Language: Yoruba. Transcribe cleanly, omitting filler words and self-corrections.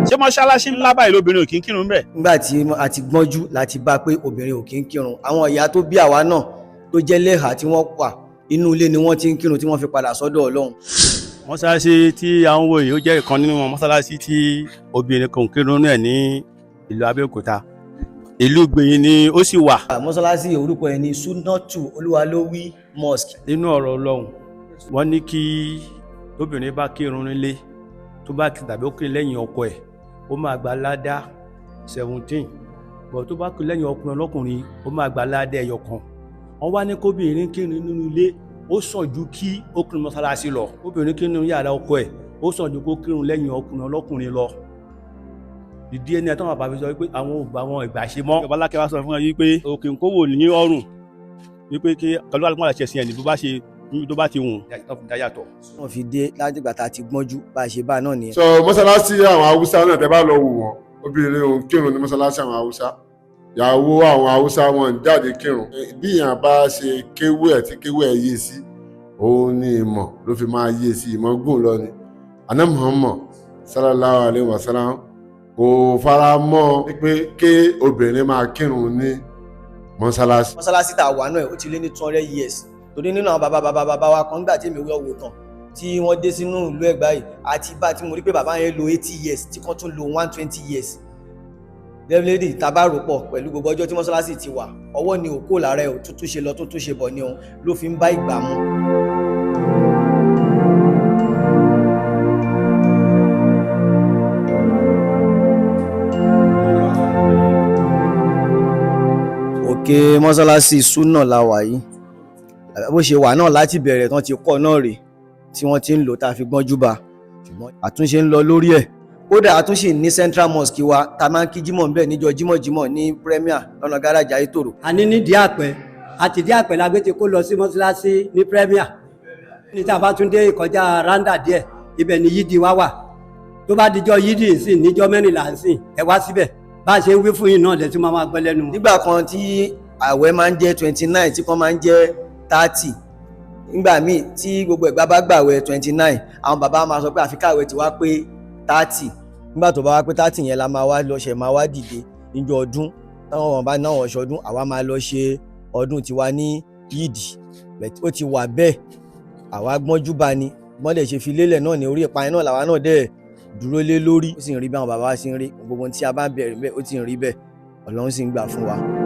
Ṣé mọ́ṣáláṣí ńlá báyìí lóbìnrin ò kí ń kírun bẹ́ẹ̀? Nígbà tí a ti gbọ́njú láti bá pé obìnrin ò kí ń kírun, àwọn ìyá tó bí àwa náà tó jẹ́ lẹ́hà tí wọ́n wà inú ilé ni wọ́n ti ń kírun tí wọ́n fi padà sọ́dọ̀ Ọlọ́run. Mọ́ṣáláṣí tí à ń wò yìí, ó jẹ́ ìkan nínú mọ́ṣáláṣí tí obìnrin kò ń kírun náà ní ìlú Abẹ́òkúta. Ìlú Ìgbìyìn ni ó sì wà. Mọ́ṣáláṣí orúkọ ẹ̀ ní Sunatu Olúwalówí Mosque. Nínú ọ̀rọ̀ Ọlọ́run, wọ́n ní kí tóbìnrin bá kírun nílé, tó bá ti tàbí ó kiri lẹ́yìn ọkọ ẹ̀, ó máa gba ládá 17, bọ̀ tó bá kiri lẹ́yìn ọkùnrin ọlọ́kùnrin, ó máa gba ládá 1. Wọ́n wá ní kóbìnrin kírun nínú ilé, ó sàn ju kí ó kírun mọ́sálásí lọ. Kóbìnrin kírun nínú yàrá ọkọ ẹ̀, ó sàn ju kó kírun lẹ́yìn ọkùnrin ọlọ́kùnrin lọ. Ìdí ẹni ẹ̀ táwọn bàbá fi sọ wípé àwọn ò bá wọn ìgbà ṣe mọ́. Ìjọba alákẹ́ wa sọ fún wọn wípé òkè ń kówó ní ọrùn, wípé kí kẹlú àlùkò àṣẹ sí ẹni bó bá ṣe níbi tó bá ti wùn tó fi dá yàtọ̀. Wọ́n fi dé látìgbà tá a ti gbọ́njú bá a ṣe bá a náà nìyẹn. So mọ́sálásí àwọn Haúsá náà, tẹ́ bá lọ wò wọ́n, obìnrin òun kírun ní mọ́sálásí àwọn Haúsá. Ìyàwó àwọn Haúsá wọn ń jáde kírun. Bí èèyàn bá ṣe kéwú ẹ̀ tí kéwú ẹ̀ yé sí, òun ni ìmọ̀ ló fi máa yé sí, ìmọ̀ gùn lọ ni. Àná Muhammad sallallahu alayhi wa sallam kò fara mọ́ pé ké obìnrin máa kírun ní mọ́sálásí. Mọ́ṣáláṣí tá a wà náà, ó ti lé ní 200 years, torí nínú àwọn bàbá bàbá bàbá wa kan, nígbà tí èmi wọ́ wò tán tí wọ́n dé sínú ìlú Ẹ̀gbá yìí, àti bá tí mo rí pé bàbá yẹn lo 80 years, tí kan tún lo 120 years. Definitely, tá a bá rò pọ̀ pẹ̀lú gbogbo ọjọ́ tí mọ́ṣáláṣí ti wà, ọwọ́ ni òkú lára ẹ̀, tuntun ṣe lọ tuntun ṣe bọ̀ ni òun ló fi ń bá ìgbà mu. Òkè mọ́ṣáláṣí Súnà la wà yìí. Bó ṣe wà náà láti bẹ̀rẹ̀ tán ti kọ́ náà rèé tí wọ́n ti ń lò tá a fi gbọ́njú bá, ṣùgbọ́n àtúnṣe ń lọ lórí ẹ̀. Kódà àtúnṣe ní Central Mosque wa tá a máa ń kí jímọ̀ ńbẹ̀ níjọ́ jímọ̀jímọ̀ ní Premier lọ́nà gáràjì Ayétòrò. A ní nídìí àpẹ àti ìdí àpẹ la gbé ti kó lọ sí mọ́ṣáláṣí ní Premier. Ní tá a bá tún dé ìkọjá randa díẹ̀, ibẹ̀ ni yídi wá wà. Tó bá dijọ́ yídi nsìn, níjọ́ 14 nsìn, ẹ wá síbẹ̀. Bá a ṣe ń wí fún yín náà lẹ́tí máa máa gbọ́ lẹ́nu. Nígbà kan tí àwẹ̀ máa ń jẹ́ 29, tí kan máa ń jẹ́ 30, nígbà míì tí gbogbo Ẹ̀gbá bá gbàwẹ̀ 29, àwọn bàbá máa sọ pé àfi káwẹ̀ ti wá pé 30. Nígbà tó bá wá pé 30 yẹn la máa wá lọ ṣe máa wá dìde níjọ́ ọdún. Táwọn wọn bá náwọn ṣọdún, àwa máa lọ ṣe ọdún tiwa ní yídì. Ó ti wà bẹ́ẹ̀, àwa gbọ́njú bá ni wọ́n dẹ̀ ṣe fi lélẹ̀ náà ní orí ìpayín náà làwa náà dẹ̀ dúró lé lórí. Ó sì ń rí bí àwọn bàbá wa ṣe ń rí gbogbo ohun tí a bá bẹ̀rẹ̀ bẹ́ẹ̀, ó sì ń rí bẹ́ẹ̀. Ọlọ́run sì ń gbà fún wa.